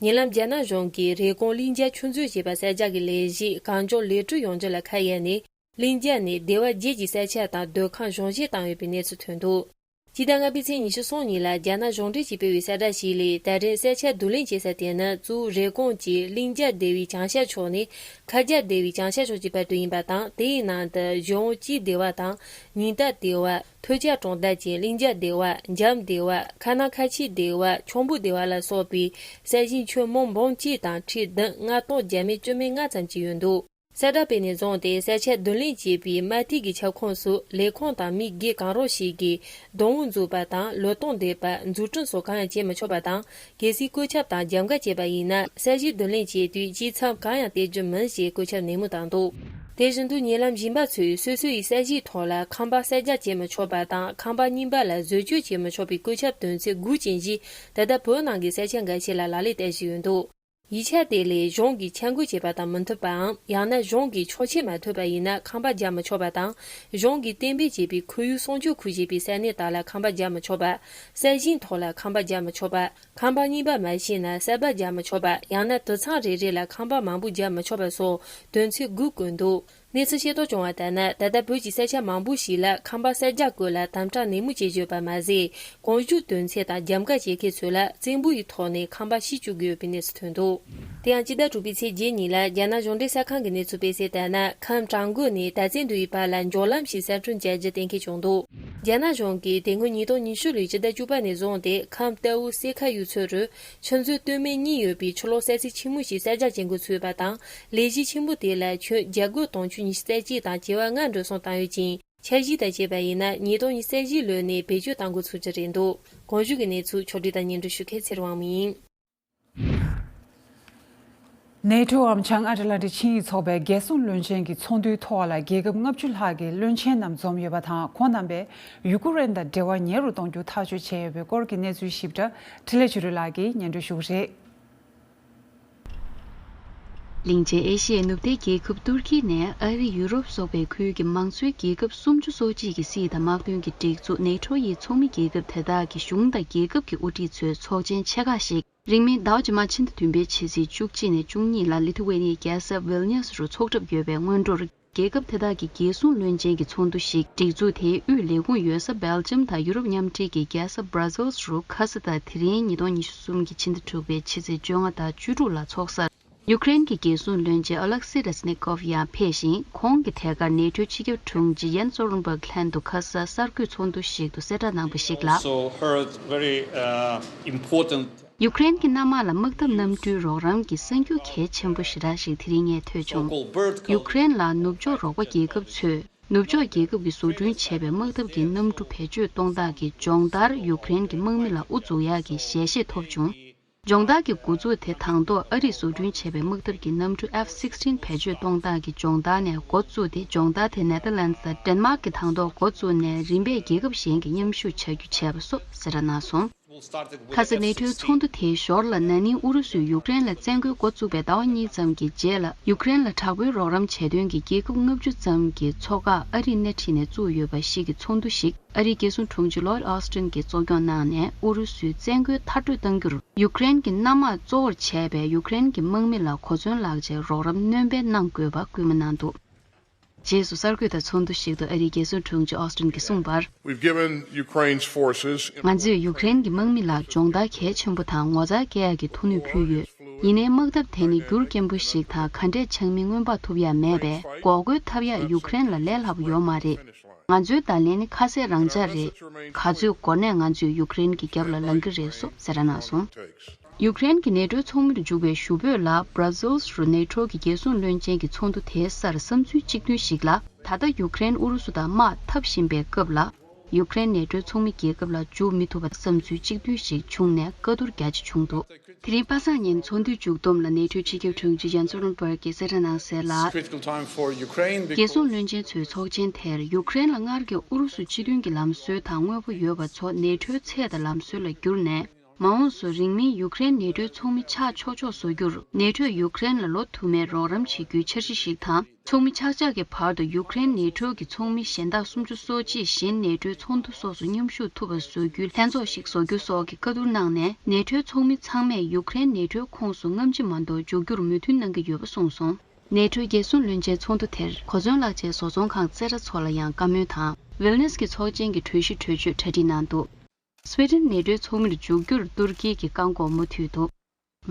ཉེ་ལམ་རྒྱ་ནག་གཞུང་གིས་རེབ་གོང་གླིང་རྒྱ་ཆུ་མཛོད་ཅེས་པ་གསར་རྒྱག་གི་ལས་གཞི་གང་མགྱོགས་ལེགས་གྲུབ་ཡོང་རྒྱུ་ལ་ཁ་གཡར་ནས། གླིང་རྒྱ་ནས་སྡེ་བ་བརྒྱད་ཀྱི་ས་ཆ་དང་སྡོད་ཁང་གཞུང་བཞེས་བཏང་ཡོད་པའི་གནས་ཚུལ་ཐོན་འདུག་སྤྱི་ཟླ་ལྔ་པའི་ཚེས་ཉི་ཤུ་གསུམ་ཉིན་ལ་རྒྱ་ནག་གཞུང་འབྲེལ་གྱིས་སྤེལ་བའི་གསལ་བསྒྲགས་ཤིག་ལས། ད་རེས་ས་ཆ་བསྡུ་ལེན་བྱེད་ས་དེ་ནི་གཙོ་བོ་རེབ་གོང་གི་གླིང་རྒྱ་སྡེ་བའི་བྱང་ཤར་ཕྱོགས་ནས་ཁ་རྒྱ་སྡེ་བའི་བྱང་ཤར་ཕྱོགས་ཀྱི་བར་དུ་ཡིན་པ་དང་། དེའི་ནང་དུ་གཞུང་སྤྱིའི་སྡེ་བ་དང་། ཉིན་ལྟར་སྡེ་བ། ཐོས་རྒྱ་གྲོང་རྡལ་གྱི་གླིང་རྒྱ་སྡེ་བ། འཇམ་སྡེ་བ། ཁ་ནང་ཁ་ཆེའི་སྡེ་བ། ཁྱུང་པོ་སྡེ་བ་ལ་སོགས་པའི་ས་ཞིང་ཁྱོན་མོན་འབུམ་གཅིག་དང་ཁྲི་བདུན་ལྔ་སྟོང་བརྒྱ་མེད་བཅུ་མེད་ལྔ་ཙམ་གྱི་ཡོད་འདུག་གསལ་བསྒྲགས་སྤེལ་ནས་བཟུང་སྟེ། ས་ཆ་བསྡུ་ལེན་བྱས་པའི་མ་མཐའི་གི་ཁྱབ་ཁོངས་སུ་ལས་ཁུངས་དང་མི་སྒེར་གང་རུང་ཞིག་གིས་སྡོང་བོ་འཛུགས་པ་དང་ལོ་ཏོག་འདེབས་པ། འཛུགས་སྐྲུན་སོགས་གང་ཡང་བྱེད་མི་ཆོག་པ་དང་། གལ་སྲིད་བཀོད་ཁྱབ་དང་རྒྱབ་འགལ་བྱས་པ་ཡིན་ན། ས་གཞི་བསྡུ་ལེན་བྱེད་དུས་སྤྱི་མཚམས་གང་ཡང་སྟེར་རྒྱུ་མིན་ཞེས་བཀོད་ཁྱབ་ནན་མོ་བཏང་འདུག་དེ་བཞིན་དུ་ཉེ་ལམ་ཞིང་པ་ཚོས་སོ་སོ་ཡི་ས་གཞིའི་ཐོག་ལ་ཁང་པ་གསར་རྒྱག་བྱེད་མི་ཆོག་པ་དང་། ཁང་པ་རྙིང་པ་ལ་བཟོ་བཅོས་བྱེད་མི་ཆོག་པའི་བཀོད་ཁྱབ་དོན་ཚན་དགུ་ཅན་ཞིག་ད་ལྟ་བོད་ནང་གི་ས་ཆ་འགའ་ཤས་ལ་ལག་ལེན་བསྟར་བཞིན་ཡོད་འདུག་ཡིག་ཆ་དེ་ལས་གཞུང་གིས་ཆ་འགོད་བྱས་པ་དང་མི་མཐུན་པའམ། ཡང་ན་གཞུང་གིས་ཆོག་མཆན་མ་ཐོབ་པ་ཡིན་ན་ཁང་པ་རྒྱག་མི་ཆོག་པ་དང་། གཞུང་གིས་གཏན་འབེབས་བྱས་པའི་ཁོར་ཡུག་སྲུང་སྐྱོབ་ཁུལ་ཞེས་པའི་ས་གནས་དག་ལ་ཁང་པ་རྒྱག་མི་ཆོག་པ། ས་ཞིང་ཐོག་ལ་ཁང་པ་རྒྱག་མི་ཆོག་པ། ཁང་པ་རྙིང་པ་མ་ཤེས་ན་གསར་པ་རྒྱག་མི་ཆོག་པ། ཡང་ན་དུད་ཚང་རེ་རེ་ལ་ཁང་པ་མང་པོ་རྒྱག་མི་ཆོག་པ་སོགས་དོན་ཚན་དགུ་བཀོད་འདུག་གནས་ཚུལ་ཤེས་རྟོགས་བྱུང་བ་ལྟར་ན། ད་ལྟ་བོད་ཀྱི་ས་ཆ་མང་པོ་ཞིག་ལ་ཁང་པ་གསར་རྒྱག་སྐོར་ལ་དམ་དྲག་ནན་མོ་བྱེད་བཞིན་ཡོད་པ་མ་ཟད། གོང་ཞུས་དོན་ཚན་དང་རྒྱབ་འགལ་བྱེད་མཁན་ཚོ་ལ་བཙན་པོ་ཡི་ཐོག་ནས་ཁང་པ་ཕྱིར་བསྐྱོད་དགོས་ཡོད་པའི་གནས་ཚུལ་ཐོན་འདུག་དེ་ཡང་སྤྱི་ཟླ་དྲུག་པའི་ཚེས་བརྒྱད་ཉིན་ལ་རྒྱ་ནག་གཞུང་འབྲེལ་གསར་ཁང་གིས་གནས་ཚུལ་སྤེལ་གསལ་ལྟར་ན། ཁམས་བྲག་འགོ་ནས་དར་རྩེ་མདོ་ཡི་བར་ལ་མགྱོགས་ལམ་ཞིག་གསར་སྐྲུན་བྱ་རྒྱུ་གཏན་འཁེལ་བྱུང་འདུག་རྒྱ་ནག་གཞུང་གིས་དེ་སྔོན་ཉིས་སྟོང་ཉི་ཤུ་ལོའི་ཕྱི་ཟླ་བཅུ་པ་ནས་བཟུང་སྟེ་ཁམས་རྟའུ་སེ་ཁ་ཡུལ་ཚོ་རུ་ཆུ་མཛོད་སྟོད་སྨད་གཉིས་ཡོད་པའི་ཆུ་གློག་གསར་ཚིགས་ཆེན་མོ་ཞིག་གསར་རྒྱག་བྱེད་འགོ་ཚུགས་པ་དང་། ལས་གཞི་ཆེན་པོ་དེ་ལ་ཁྱོན་བརྒྱ་དགུ་དང་ཁྱོན་ཉི་ཤུ་རྩ་གཅིག་དང་བྱེ་བ་ལྔ་འགྲོ་སོང་བཏང་ཡོད་ཅིང་། འཆར་གཞི་ལྟར་བྱས་པ་ཡིན་ན་ཉིས་སྟོང་ཉི་ཤུ་རྩ་བཞི་ལོ་ནས་བེད་སྤྱོད་གཏང་འགོ་ཚུགས་རྒྱུ་རེད་འདུག་གོང་ཞུས་ཀྱི་གནས་ཚུལ་ཕྱོགས་སྒྲིག་དང་སྙན་སྒྲོན་ཞུ་མཁན་ཚེ་རིང་དབང་མོ་ཡིན། ནེ་ཊོའམ་བྱང་ཨ་ཊ་ལན་ཊིག་ཆིངས་ཡིག་ཚོགས་པའི་རྒྱལ་སྲུང་བློན་ཆེན་གྱི་ཚོགས་འདུའི་ཐོག་ལ་རྒྱལ་ཁབ་ལྔ་བཅུ་ལྷག་གི་བློན་ཆེན་རྣམས་འཛོམས་ཡོད་པ་དང་། ཁོང་རྣམ་པས་ཡུ་ཀེ་རེན་དང་འབྲེལ་བ་ཉེ་རུ་གཏོང་རྒྱུ་ཐག་གཅོད་བྱས་ཡོད་པའི་སྐོར་གྱི་གནས་ཚུལ་ཞིབ་ཕྲ་འཕྲིན་ལས་ཆོས་སྒྲོན་ལགས་ཀྱིས་སྙན་སྒྲོན་ཞུ་གི་རེད། གླིང་ཆེན་ཨེ་ཤི་ཡའི་ནུབ་བསྟན་རྒྱལ་ཁབ་ཏུར་ཀི་ནས་ཨ་རི་ཡུ་རོབ་སོགས་པའི་ཁུལ་གྱི་མང་གཙོའི་རྒྱལ་ཁབ་སུམ་ཅུ་སོ་གཅིག་གི་སྲིད་དང་དམག་དོན་གྱི་སྒྲིག་འཛུགས་ནེ་ཊོ་ཡི་ཚོགས་མི་རྒྱལ་ཁབ་དེ་དག་གི་གཞུང་དང་རྒྱལ་ཁབ་ཀྱི་དབུ་ཁྲིད་ཚོའི་ཚོགས་ཆེན་ཆེ་ཁག་ཞིག་རིང་མིན་ཟླ་བ་རྗེས་མ་ཕྱི་ཟླ་བདུན་པའི་ཕྱི་ཚེས་བཅུ་གཅིག་ནས་བཅུ་གཉིས་ལ་ལི་ཐུ་ཝེ་ནི་ཡའི་རྒྱལ་ས་ཝིལ་ནིས་རུ་འཚོགས་གྲབས་ཡོད་པའི་སྔོན་འགྲོར། རྒྱལ་ཁབ་དེ་དག་གི་རྒྱལ་སྲུང་བློན་ཆེན་གྱི་ཚོགས་འདུ་ཞིག་སྒྲིག་འཛུགས་དེའི་དབུས་ལས་ཁུངས་ཡོད་ས་སྦེལ་ཇམ་དང་ཡུ་རོབ་མཉམ་འབྲེལ་གྱི་རྒྱལ་ས་སྦྲ་སེལ་སི་རུ་ཁ་ས་ད་དེ་རིང་ཉིས་སྟོང་ཉི་ཤུ་གསུམ་གྱི་ཕྱི་ཟླ་དྲུག་པའི་ཕྱི་ཚེས་བཅོ་ལྔ་དང་བཅུ་དྲུག་ལ་འཚོགས་སར། ཡུཀ་རེན་གྱི་རྒྱལ་སྲུང་བློན་ཆེན་ཨོ་ལེག་སི་རེ་སི་ནི་ཀོབ་ཡང་ཕེབས་ཤིང་། ཁོང་གི་ཐད་ཀར་ནེ་ཊོའི་སྤྱི་ཁྱབ་དྲུང་ཆེ་ཡན་སོལ་ཊན་བྷག་ལྷན་དུ་ཁ་ས་གསར་འགོད་ཚོགས་འདུ་ཞིག་ཏུ་གསལ་བསྒྲགས་གནང་བ་ཞིག་ལ། Also heard very, uh, important ཡུཀ་རེན་གྱི་གནམ་དམག་ལ་དམག་འཐབ་གནམ་གྲུའི་རོགས་རམ་གྱི་གསར་འགྱུར་གལ་ཆེན་པོ་ཞེ་དྲག་ཞིག་དེ་རིང་ངས་ཐོས་བྱུང་། ཡུཀ་རེན་ལ་ནུབ་ཕྱོགས་རོགས་པ་རྒྱལ་ཁབ་ཚོས་ནུབ་ཕྱོགས་རྒྱལ་ཁབ་ཀྱིས་བཟོ་སྐྲུན་བྱས་པའི་དམག་འཐབ་ཀྱི་གནམ་གྲུ་བེད་སྤྱོད་གཏོང་སྟངས་ཀྱི་སྦྱོང་བརྡར་ཡུཀ་རེན་གྱི་དམག་མི་ལ་དབུ་འཛུགས་ཡག་གི་ཞལ་བཞེས་ཐོབ་བྱུང་། སྦྱོང་བརྡར་གྱི་འགོ་འཛུགས་དེ་དང་ཐོག་ཨ་རིས་བཟོ་སྐྲུན་བྱས་པའི་དམག་འཐབ་ཀྱི་གནམ་གྲུ་ཨེཕ་སིག་སི་ཊིན་བེད་སྤྱོད་གཏོང་སྟངས་ཀྱི་སྦྱོང་བརྡར་ནས་འགོ་བཙུགས་ཏེ། སྦྱོང་བརྡར་དེ་ནེ་ཐར་ལན་སི་དང་ཌེན་མཱག་གིས་དང་ཐོག་འགོ་བཙུགས་ནས་རིམ་པས་རྒྱལ་ཁབ་གཞན་གྱིས་མཉམ་ཞུགས་བྱ་རྒྱུ་བྱས་པ་སོགས་གསལ་བསྒྲགས་གནང་སོང་། ཁ་སང་ནེ་ཊོའི་ཚོགས་འདུ་དེའི་ཞོར་ལ། ན་ནིང་ཨུ་རུ་སུས་ཡུཀ་རེན་ལ་བཙན་རྒོལ་འགོ་བཙུགས་པའི་ཟླ་བ་གཉིས་ཙམ་གྱི་རྗེས་ལ། ཡུཀ་རེན་ལ་དྲག་པོའི་རོགས་རམ་བྱས་དོན་གྱི་རྒྱལ་ཁབ་ལྔ་བཅུ་ཙམ་གྱི་ཚོགས་ཁག་ཨ་རིས་སྣེ་ཁྲིད་ནས་བཙུགས་ཡོད་པ་ཞིག་གི་ཚོགས་འདུ་ཞིག་ཨ་རིའི་རྒྱལ་སྲུང་དྲུང་ཆེ་ལོའིད་ཨོ་སི་ཊིན་གྱིས་གཙོ་སྐྱོང་གནང་ནས། ཨུ་རུ་སུའི་བཙན་རྒོལ་མཐར་སྐྲོད་གཏང་རྒྱུར་ཡུཀ་རེན་གྱི་གནམ་དམག་གཙོ་བོར་བྱས་པའི་ཡུཀ་རེན་གྱི་དམག་མི་ལ་གོ་མཚོན་ལག་ཆའི་རོགས་རམ་སྣོན་སྤེལ་གནང་དགོས་པ་སྐུལ་མ་གནང་འདུག་རྗེས་སུ་གསར་འགོད་པ་ཚོགས་འདུ་ཞིག་ཏུ་ཨ་རིའི་རྒྱལ་སྲུང་དྲུང་ཆེ་ཨོ་སི་ཊིན་གྱིས་གསུངས་པར། We've given Ukraine's forces ང་ཚོས་ཡུཀ་རེན་གྱི་དམག་མི་ལ་སྦྱོང་བརྡར་གལ་ཆེན་པོ་དང་ངོ་མཚར་སྐྱེ་ཡག་གི་ཐུགས་ནུས་ཕུལ་ཡོད། ཡིན་ནའི་དམག་འཐབ་དེ་ནི་འགྱུར་སྐྱེན་པོ་ཞིག་དང་ག་འདྲས་ཆགས་མིན་སྔོན་དཔག་ཐུབ་ཡ་མེད་པས། འགོག་རྒོལ་འཐབ་ཡ་ཡུཀ་རེན་ལ་ལས་སླ་པོ་ཡོད་མ་རེད། ང་ཚོའི་བརྡ་ལན་ནི་ཁ་གསལ་རང་འཇགས་རེད། ག་ཚོད་འགོར་ནའི་ང་ཚོས་ཡུཀ་རེན་གྱི་རྒྱབ་ལ་ལངས་ཀྱི་རེད་སོགས་གསལ་བསྒྲགས་གནང་སོང་། ཡུཀ་རེན་གྱི་ནེ་ཊོའི་ཚོགས་མིར་འཇུག་པའི་ཞུ་འབོད་ལ། སྦྲ་སེལ་སི་རུ་ནེ་ཊོ་གི་རྒྱལ་སྲུང་བློན་ཆེན་གྱི་ཚོགས་འདུ་དེའི་སར་བསམ་ཚུལ་གཅིག་མཐུན་ཞིག་ལ། ད་ལྟ་ཡུཀ་རེན་ཨུ་རུ་སུ་དང་དམག་འཐབ་བཞིན་པའི་སྐབས་ལ། ཡུཀ་རེན་ནེ་ཊོའི་ཚོགས་མི་རྒྱལ་ཁབ་ལ་འཇུག་མི་ཐུབ་པ་བསམ་ཚུལ་གཅིག་མཐུན་ཞིག་བྱུང་ནས་བཀའ་བསྡུར་རྒྱ་ཆེ་བྱུང་འདུག་དེ་རིང་པ་སངས་ཉིན་ཚོགས་འདུའི་མཇུག་བསྡོམས་ལ་ནེ་ཊོའི་སྤྱི་ཁྱབ་དྲུང་ཆེ་ཡན་སོལ་ཊན་བྷག་གིས་གསལ་བསྒྲགས་གནང་གསལ་ལ། It's a critical time for Ukraine because རྒྱལ་སྲུང་བློན་ཆེན་ཚོའི་ཚོགས་ཆེན་དེར་ཡུཀ་རེན་ལ་སྔར་གྱི་ཨུ་རུ་སུ་སྤྱི་མཐུན་གྱི་ལམ་སྲོལ་དང་དངོས་པོ་ཡོད་པ་ཚོ་ནེ་ཊོའི་ཚད་དང་ལམ་སྲོལ་ལ་བསྒྱུར་ནས། མ་འོངས་སུ་རིང་མིན་ཡུཀ་རེན་ནེ་ཊོའི་ཚོགས་མི་ཆགས་ཆོག་ཆོག་བཟོ་རྒྱུར། ནེ་ཊོས་ཡུཀ་རེན་ལ་ལོ་དུ་མའི་རོགས་རམ་བྱེད་རྒྱུའི་འཆར་གཞི་ཞིག་དང་། ཚོགས་མི་ཆགས་ཆགས་ཀྱི་བར་དུ་ཡུཀ་རེན་ནེ་ཊོ་གི་ཚོགས་མི་གཞན་དག་སུམ་ཅུ་སོ་གཅིག་གཞན་ནེ་ཊོའི་ཚོགས་འདུ་སོགས་སུ་མཉམ་ཞུགས་ཐུབ་པ་བཟོ་རྒྱུའི་ལྷན་ཚོགས་ཤིག་བཟོ་རྒྱུ་སོགས་ཀྱི་བཀའ་བསྡུར་གནང་ནས། ནེ་ཊོའི་ཚོགས་མི་ཚང་མས་ཡུཀ་རེན་ནེ་ཊོའི་ཁོངས་སུ་སྔ་ཕྱི་མ་གཏོགས་འཇུག་རྒྱུར་མོས་མཐུན་གནང་གི་ཡོད་པ་གསུངས་སོང་། ནེ་ཊོའི་རྒྱལ་སྲུང་བློན་ཆེན་ཚོགས་འདུ་དེར་གོ་མཚོན་ལག་ཆའི་བཟོ་ཚོང་ཁང་རྩེ་གྲ་ཚོ་ལ་ཡང་བཀའ་མོལ་དང་། ཝིལ་ནེས་ཀྱི་ཚོགས་ཆེན་གྱི་གྲོས་གཞི་གྲོས་ཆོད་གྲ་སྒྲིག་གནང་འདུག་སི་ཝེ་ཌེན་ནེ་ཊོའི་ཚོགས་མིར་འཇུག་རྒྱུར་ཏུར་ཀི་གིས་བཀག་འགོག་མུ་མཐུད་འདུག་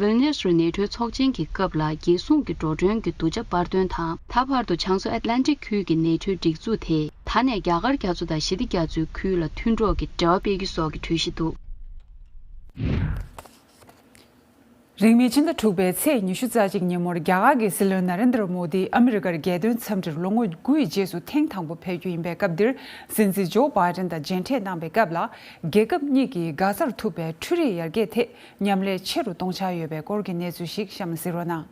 ཝིལ་ནེས་རུ་ནེ་ཊོའི་ཚོགས་ཆེན་གྱི་སྐབས་ལ། རྒྱལ་སྲུང་གི་འགྲོ་གྲོན་གྱི་བསྡུ་བྱ་པར་འདོན་དང་། ད་བར་དུ་བྱང་མཚོ་ཨེཊ་ལན་ཊིག་ཁུལ་གྱི་ནེ་ཊོའི་སྒྲིག་འཛུགས་དེས་ད་ནས་རྒྱ་གར་རྒྱ་མཚོ་དང་ཞི་བདེ་རྒྱ་མཚོའི་ཁུལ་ལ་མཐུན་གྲོགས་ཀྱི་འབྲེལ་བ་སྤེལ་རྒྱུ་སོགས་ཀྱི་གྲོས་གཞི་འདུག་རིང་མིན་ཕྱི་ཟླ་དྲུག་པའི་ཚེས་ཉི་ཤུ་རྩ་གཅིག་ཉིན་མོར་རྒྱ་གར་གྱི་སྲིད་བློན་ན་རེན་དྲ་མོ་དི་ཨ་མི་རི་ཀར་རྒྱལ་དོན་འཚམས་འདྲིར་ལོ་ངོ་དགུ་ཡི་རྗེས་སུ་ཐེངས་དང་པོ་ཕེབས་རྒྱུ་ཡིན་པའི་སྐབས་འདིར། སྲིད་འཛིན་ཇོ་བྷའི་ཌེན་དང་མཇལ་འཕྲད་གནང་བའི་སྐབས་ལ། རྒྱལ་ཁབ་གཉིས་ཀྱིས་དགའ་སར་ཐུབ་པའི་འཕྲུལ་རིག་ཡར་རྒྱས་ཐད་མཉམ་ལས་ཆེ་རུ་གཏོང་འཆར་ཡོད་པའི་སྐོར་གྱི་གནས་ཚུལ་ཞིག་གཤམ་ལ་གཟིགས་རོགས་གནང་།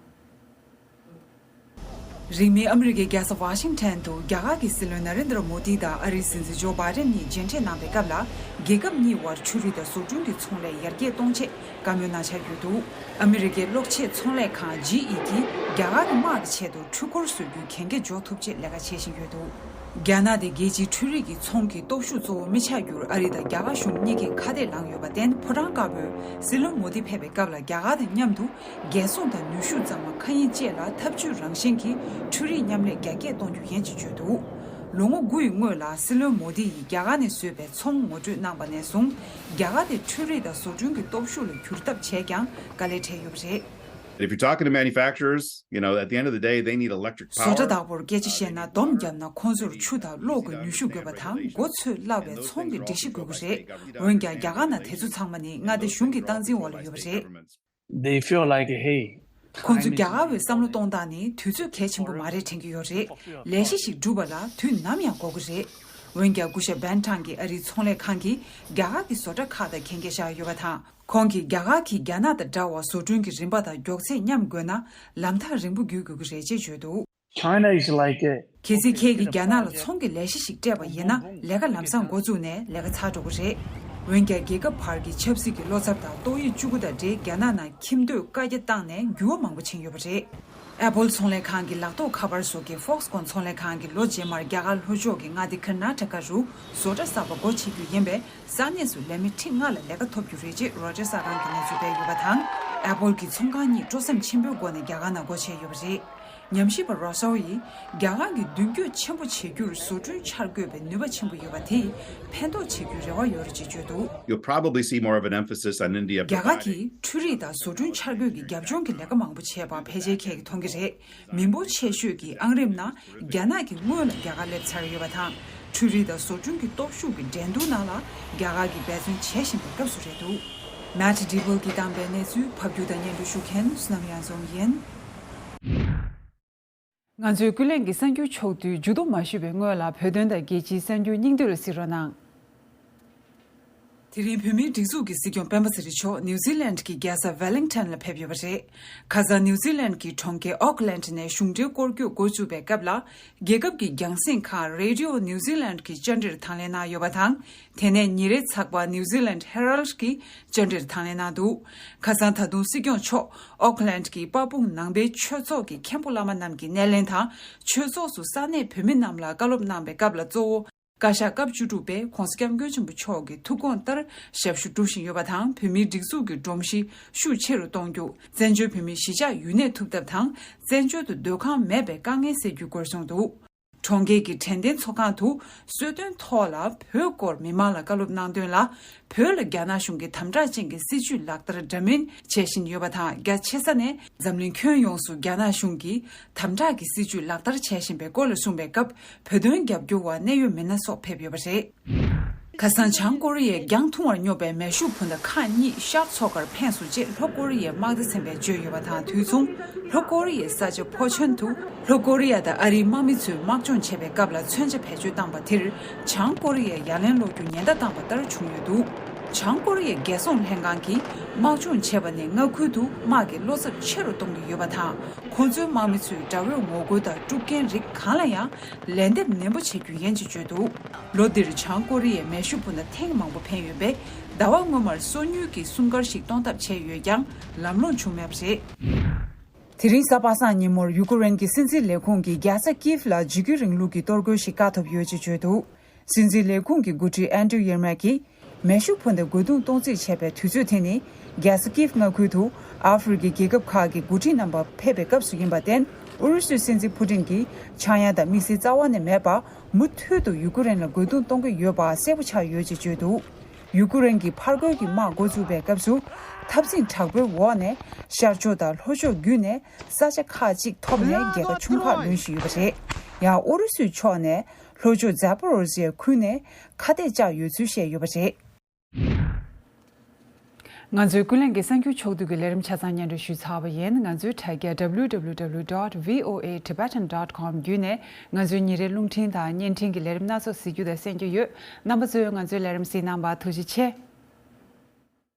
རིང་མིན་ཨ་མི་རི་ཀའི་རྒྱལ་ས་ཝ་ཤིང་ཊོན་དུ་རྒྱ་གར་གྱི་སྲིད་བློན་ན་རེན་དྲ་མོ་དི་དང་ཨ་རིའི་སྲིད་འཛིན་ཇོ་བྷའི་ཌེན་གཉིས་མཇལ་འཕྲད་གནང་བའི་སྐབས་ལ། རྒྱལ་ཁབ་གཉིས་དབར་འཕྲུལ་རིག་དང་བཟོ་སྐྲུན་གྱི་ཚོང་ལས་ཡར་རྒྱས་གཏོང་ཆེད་བཀའ་མོལ་གནང་འཆར་ཡོད་འདུག་ཨ་མི་རི་ཀའི་གློག་ཆས་ཚོང་ལས་ཁང་ཇི་ཨི་ཀྱིས་རྒྱ་གར་གྱི་དམག་གི་ཆེད་དུ་འཕྲུལ་འཁོར་བཟོ་རྒྱུའི་གན་རྒྱ་འཇོག་ཐུབ་ཆེད་ལས་ཀ་བྱེད་བཞིན་ཡོད་འདུག་རྒྱ་ནག་དེ་རྒྱལ་སྤྱིའི་འཕྲུལ་རིག་གི་ཚོང་གི་སྟོབས་ཤུགས་གཙོ་བོ་མི་ཆགས་རྒྱུར་ཨ་རི་དང་རྒྱ་གར་གཞུང་གཉིས་ཀས་ཁ་གཏད་ལངས་ཡོད་པར་བརྟེན། ཕོ་བྲང་དཀར་པོར་སྲིད་བློན་མོ་དི་ཕེབས་པའི་སྐབས་ལ། རྒྱ་གར་དང་མཉམ་དུ་རྒྱལ་སྲུང་དང་ནུས་ཤུགས་གཙང་མ་མཁའ་དབྱིངས་བཅས་ལ་འཐབ་ཇུས་རང་བཞིན་གྱི་འཕྲུལ་རིག་མཉམ་ལས་རྒྱ་སྐྱེད་གཏོང་རྒྱུ་ཡིན་ཞེས་བརྗོད་འདུག་ལོ་ངོ་དགུ་ཡི་སྔོན་ལ་སྲིད་བློན་མོ་དི་ཡིས་རྒྱ་གར་ནས་བཟོས་པའི་ཚོང་ངོ་སྤྲོད་གནང་བ་ནས་བཟུང་། རྒྱ་གར་དེ་འཕྲུལ་རིག་དང་བཟོ་སྐྲུན་གྱི་སྟོབས་ཤུགས་ལ་འགྱུར་ཐབས་བྱས་ཀྱང་དཀའ་ལས་འཕྲད་ཡོད་པ་རེད། If you're talking to manufacturers, you know, at the end of the day, they need electric power. བཟོ་གྲྭ་བདག་པོར་སྐད་ཆ་བཤད་ན། སྡོམ་བརྒྱབ་ན་ཁོང་ཚོར་ཆུ་དང་གློག་གི་ནུས་ཤུགས་དགོས་པ་དང་། མགོ་ཚོས་སླ་བའི་ཚོང་གི་སྒྲིག་གཞི་དགོས་ཀྱི་རེད། འོན་ཀྱང་རྒྱ་གར་ནང་དེ་ཚོ་ཚང་མ་ནི་མངའ་སྡེ་གཞུང་གི་སྟངས་འཛིན་འོག་ལ་ཡོད་པ་རེད། They feel like, hey, ཁོང་ཚོ་རྒྱ་གར་བའི་བསམ་བློ་གཏོང་སྟངས་ནི་དུས་ཚོད་གལ་ཆེན་པོ་མ་རེད་དྲན་གྱི་ཡོད་རེད། ལས་གཞི་ཞིག་སྒྲུབ་པ་ལ་དུས་ནམ་ཡང་འགོར་གྱི་རེད། འོན་ཀྱང་སྐུ་ཞབས་བན་ཁྲང་གིས་ཨ་རིའི་ཚོང་ལས་ཁང་གིས་རྒྱ་གར་གྱི་བཟོ་གྲྭ་ཁག་དང་གན་རྒྱ་བཞག་ཡོད་པ་དང་། ཁོང་གིས་རྒྱ་གར་གྱིས་རྒྱ་ནག་དང་འདྲ་བར་བཟོ་སྐྲུན་གྱི་རིམ་པ་དང་མགྱོགས་ཚད་མཉམ་དགོས་ན། ལམ་ཐག་རིང་པོ་བརྒྱུད་དགོས་ཀྱི་རེད་ཅེས་བརྗོད་འདུག China is like a གལ་སྲིད་ཁྱེད་ཀྱིས་རྒྱ་ནག་ལ་ཚོང་གི་ལས་གཞི་ཞིག་སྤྲད་པ་ཡིན་ན། ལས་ཀ་ལམ་སང་འགོ་བཙུགས་ནས་ལས་ཀ་ཚར་འགྲོ་གི་རེད། འོན་ཀྱང་རྒྱལ་ཁབ་བར་གྱི་ཆབ་སྲིད་ཀྱི་བློ་འཚབ་དང་ཏོག་དབྱིབས་བཅུ་དགུ་དང་འབྲེལ་རྒྱ་ནག་ནང་ཁྱིམ་སྡོད་བཀའ་རྒྱ་བཏང་ནས་འགྱུར་བ་མང་པོ་ཕྱིན་ཡོད་པ་རེད། Apple་ཚོང་ལས་ཁང་གི་ལག་ཐོགས་ཁ་པར་བཟོ་མཁན་Foxconn་ཚོང་ལས་ཁང་གིས་ལོ་རྗེས་མར་རྒྱ་གར་ལྷོ་ཕྱོགས་ཀྱི་མངའ་སྡེ་ཀར་ནཱ་ཊ་ཀ་རུ་བཟོ་གྲྭ་གསར་པ་སྒོ་ཕྱེ་རྒྱུ་ཡིན་པས། ས་གནས་སུ་ལས་མི་ཁྲི་ལྔ་ལ་ལས་ཀ་ཐོབ་རྒྱུ་རེད་ཅེས་Reuters་གསར་ཁང་གིས་གནས་ཚུལ་སྤེལ་ཡོད་པ་དང་། Apple་གྱི་ཚོང་ཁང་གཉིས་སྤྲོ་སེམས་ཆེན་པོའི་སྒོ་ནས་རྒྱ་གར་ནང་སྒོ་ཕྱེ་ཡོད་པ་རེད། ཉམས་ཞིབ་པ་Russell་ཡིས། རྒྱ་གར་གྱིས་མདུན་སྐྱོད་ཆེན་པོ་བྱེད་རྒྱུར་བཟོ་སྐྲུན་འཆར་འགོད་པའི་ནུས་པ་ཆེན་པོ་ཡོད་པ་དེས་ཕན་ཐོགས་བྱེད་རྒྱུའི་རེ་བ་ཡོད་རེད་ཅེས་བརྗོད་འདུག You'll probably see more of an emphasis on India རྒྱ་གར་གྱིས་providing འཕྲུལ་རིག་དང་བཟོ་སྐྲུན་འཆར་འགོད་ཀྱི་རྒྱབ་ལྗོངས་ཀྱི་ལས་ཀ་མང་པོ་བྱས་པ་ཕལ་ཆེར་ཁྱེད་ཀྱིས་མཐོང་གི་རེད། མི་འབོར་ཆེ་ཤོས་ཀྱི་ཨང་རིམ་ནང་རྒྱ་ནག་གིས་སྔོན་ལ་རྒྱ་གར་སླེབས་ཚར་ཡོད་པ་དང་། འཕྲུལ་རིག་དང་བཟོ་སྐྲུན་གྱི་སྟོབས་ཤུགས་ཀྱི་འགྲན་བསྡུར་ནང་ལ་རྒྱ་གར་གྱིས་འབད་བརྩོན་བྱེད་བཞིན་པའི་སྐབས་སུ་རེད་འདུག Matt Deeble་གིས་བཏང་པའི་གནས་ཚུལ་ཕབ་སྒྱུར་དང་སྙན་སྒྲོན་ཞུ་མཁན་སུ་ནམ་ཡང་རྫོང་ཡིན། ང་ཚོའི་ཀུན་གླེང་གི་གསར་འགྱུར་ཕྱོགས་བསྡུས་མཇུག་བསྡོམས་མ་ཞུས་པའི་སྔོན་ལ། བོད་དོན་དང་རྒྱལ་སྤྱིའི་གསར་འགྱུར་སྙིང་བསྡུས་ལ་གཟིགས་རོགས་གནང་། དེ་རིང་བོད་མིའི་སྒྲིག་འཛུགས་ཀྱི་སྲིད་སྐྱོང་སྤེན་པ་ཚེ་རིང་མཆོག་ནིའུ་ཛི་ལན་གྱི་རྒྱལ་ས་ཝེ་ལིང་ཊོན་ལ་ཕེབས་ཡོད་པ་རེད། ཁ་སང་ནིའུ་ཛི་ལན་གྱི་གྲོང་ཁྱེར་ཨོག་ལན་ནས་གཞུང་འབྲེལ་སྐོར་སྐྱོད་འགོ་བཙུགས་པའི་སྐབས་ལ། རྒྱལ་ཁབ་ཀྱི་རྒྱང་སྲིང་ཁང་Radio New Zealand གྱིས་བཅར་འདྲིར་དང་ལེན་གནང་ཡོད་པ་དང་། དེ་ནས་ཉིན་རེའི་ཚགས་པར་New Zealand Herald གྱིས་བཅར་འདྲིར་དང་ལེན་གནང་འདུག་ཁ་སང་ད་དུང་སྲིད་སྐྱོང་མཆོག་ཨོག་ལན་གྱི་དཔལ་སྤུངས་ནང་པའི་ཆོས་ཚོགས་ཀྱི་མཁན་པོ་བླ་མ་རྣམས་ཀྱི་སྣེ་ལེན་དང་། ཆོས་ཚོགས་སུ་ས་གནས་བོད་མི་རྣམས་ལ་བཀའ་སློབ་གནང་པའི་སྐབས་ལ། གཙོ་བོ་བཀའ་ཤག་སྐབས་བཅུ་དྲུག་པས་༧གོང་ས་༧སྐྱབས་མགོན་ཆེན་པོ་མཆོག་གི་ཐུགས་དགོངས་ལྟར་ཞབས་ཞུ་སྒྲུབ་བཞིན་ཡོད་པ་དང་། བོད་མིའི་སྒྲིག་འཛུགས་ཀྱི་སྒྲོམ་གཞི་ཤུགས་ཆེ་རུ་གཏོང་རྒྱུ། བཙན་བྱོལ་བོད་མི་གཞིས་ཆགས་ཡུན་གནས་ཐུབ་ཐབས་དང་། བཙན་བྱོལ་དུ་སྡོད་ཁང་མེད་པའི་དཀའ་ངལ་སེལ་རྒྱུ་སྐོར་གསུངས་འདུག་གྲོང་ཁྱེར་གྱི་དྲན་རྟེན་ཚོགས་ཁང་དུ་གསོལ་སྟོན་ཐོག་ལ་བོད་སྐོར་མི་མང་ལ་བཀའ་སློབ་གནང་དོན་ལ། བོད་ལ་རྒྱ་ནག་གཞུང་གིས་དམ་དྲག་ཅན་གྱི་སྲིད་བྱུས་ལག་བསྟར་འདྲ་མིན་བྱེད་བཞིན་ཡོད་པ་དང་། རྒྱ་ཆེ་ས་ནས་འཛམ་གླིང་ཁྱོན་ཡོངས་སུ་རྒྱ་ནག་གཞུང་གིས་དམ་དྲག་གི་སྲིད་བྱུས་ལག་བསྟར་བྱེད་བཞིན་པའི་སྐོར་ལ་གསུངས་པའི་སྐབས། བོད་དོན་རྒྱབ་སྐྱོར་བ་གནད་ཡོད་མི་སྣ་སོགས་ཕེབས་ཡོད་པ་རེད། ཁ་སང་བྱང་ཀོ་རི་ཡས་རྒྱང་ཐུང་བར་སྙོབ་པའི་མེ་ཤུགས་འཕུར་མདའ་ཁག་གཉིས་ཤར་མཚོ་ཁར་འཕེན་སོང་ཅེས་ལྷོ་ཀོ་རི་ཡའི་དམག་སྡེ་ཚན་པས་བརྗོད་ཡོད་པ་དང་། དུས་མཚུངས་ལྷོ་ཀོ་རི་ཡའི་ས་ཆ་ཕོ་ཆེན་དུ་ལྷོ་ཀོ་རི་ཡ་དང་ཨ་རིའི་དམག་མི་ཚོས་དམག་སྦྱོང་བྱེད་པའི་སྐབས་ལ་མཚོན་ཆ་བེད་སྤྱོད་བཏང་པ་དེར། བྱང་ཀོ་རི་ཡས་ཡ་ལན་སློག་རྒྱུ་ཉེན་བརྡ་བཏང་པ་ལྟར་བྱུང་ཡོད་འདུག་བྱང་ཀོ་རི་ཡའི་རྒྱལ་སྲུང་ལྷན་ཁང་གིས་དམག་སྦྱོང་བྱས་པ་ནི་མངའ་ཁུལ་དུ་དམག་གི་བློ་འཚབ་ཆེ་རུ་གཏོང་གི་ཡོད་པ་དང་། ཁོང་ཚོའི་དམག་མི་ཚོས་དགྲ་བོའི་ངོ་རྒོལ་དང་དཀྲུག་རྐྱེན་རིགས་གང་ལ་ཡང་ལན་འདེབས་ནན་པོ་བྱེད་རྒྱུ་ཡིན་ཅེས་བརྗོད་འདུག་ལོ་འདིར་བྱང་ཀོ་རི་ཡས་མེ་ཤུགས་འཕུར་མདའ་ཐེངས་མང་པོ་འཕེན་ཡོད་པས། ཟླ་བ་སྔོན་མར་སོ་ཉུལ་གྱི་སྲུང་སྐར་ཞིག་གཏོང་ཐབས་བྱས་ཡོད་ཀྱང་ལམ་ལྷོང་བྱུང་མེད་པ་རེད། དེ་རིང་གཟའ་པ་སངས་ཉིན་མོར་ཡུ་ཀེ་རེན་གྱི་སྲིད་འཛིན་ལས་ཁུངས་ཀྱིས་རྒྱལ་ས་ཀིབ་ལ་འཇིགས་སྐུལ་རིང་ལུགས་ཀྱི་གཏོར་རྒོལ་ཞིག་བཀག་ཐུབ་ཡོད་ཅེས་བརྗོད་འདུག་སྲིད་འཛིན་ལས་ཁུངས་ཀྱི་འགོ་ཁྲིད་ཨན་ཌྲིའུ་ཡེར་མེག་གིས། མེ་ཤུགས་འཕུར་མདའ་རྒོལ་རྡུང་གཏོང་རྩིས་བྱས་པའི་དུས་ཚོད་དེ་ནི། རྒྱལ་ས་ཀིབ་མངའ་ཁུལ་དུ་ཨ་ཧྥེ་རི་ཁའི་རྒྱལ་ཁབ་ཁག་གི་འགོ་ཁྲིད་རྣམ་པ་ཕེབས་པའི་སྐབས་སུ་ཡིན་པར་བརྟེན། ཨུ་རུ་སུའི་སྲིད་འཛིན་ཕུ་ཏིན་གྱིས་ཆག་ཡང་དང་དམིགས་བསལ་རྩ་བ་ནས་མེད་པར་མུ་མཐུད་དུ་ཡུ་ཀེ་རེན་ལ་རྒོལ་རྡུང་གཏོང་གི་ཡོད་པ་གསལ་པོ་ཆགས་ཡོད་ཅེས་བརྗོད་འདུག་ཡུ་ཀེ་རེན་གྱི་ཕར་རྒོལ་གྱི་དམག་འགོ་བཙུགས་པའི་སྐབས་སུ། འཐབ་འཛིང་དྲག་པོའི་འོག་ནས་ཤར་ཕྱོགས་དང་ལྷོ་ཕྱོགས་བརྒྱུད་ནས་ས་ཆ་ཁག་ཅིག་ཐོབ་ནས་རྒྱལ་ཁ་ཆུང་ཁག་ལོན་བཞིན་ཡོད་པ་རེད། ཡང་ཨུ་རུ་སུའི་ཕྱོགས་ནས་ལྷོ་ཕྱོགས་ཛ་པོ་རོ་ཟི་ཡ་ཁུལ་ནས་ཁ་གཏད་བཅག་ཡོད་ཚུལ་བཤད་ཡོད་པ་རེད། ང་ཚོའི་ཀུན་གླེང་གི་གསར་འགྱུར་ཕྱོགས་བསྡུས་ཀྱི་ལས་རིམ་ཆ་ཚང་སྙན་སྒྲོན་ཞུས་ཚར་བ་ཡིན། ང་ཚོའི་དྲ་རྒྱ་W W W dot V O A Tibetan dot com བརྒྱུད་ནས་ང་ཚོའི་ཉིན་རེའི་རླུང་འཕྲིན་དང་བརྙན་འཕྲིན་གྱི་ལས་རིམ་སྣ་ཚོགས་གཟིགས་རྒྱུ་དང་གསན་རྒྱུ་ཡོད། རྣམ་པ་ཚོས་ང་ཚོའི་ལས་རིམ་གཟིགས་གནང་བར་ཐུགས་རྗེ་ཆེ།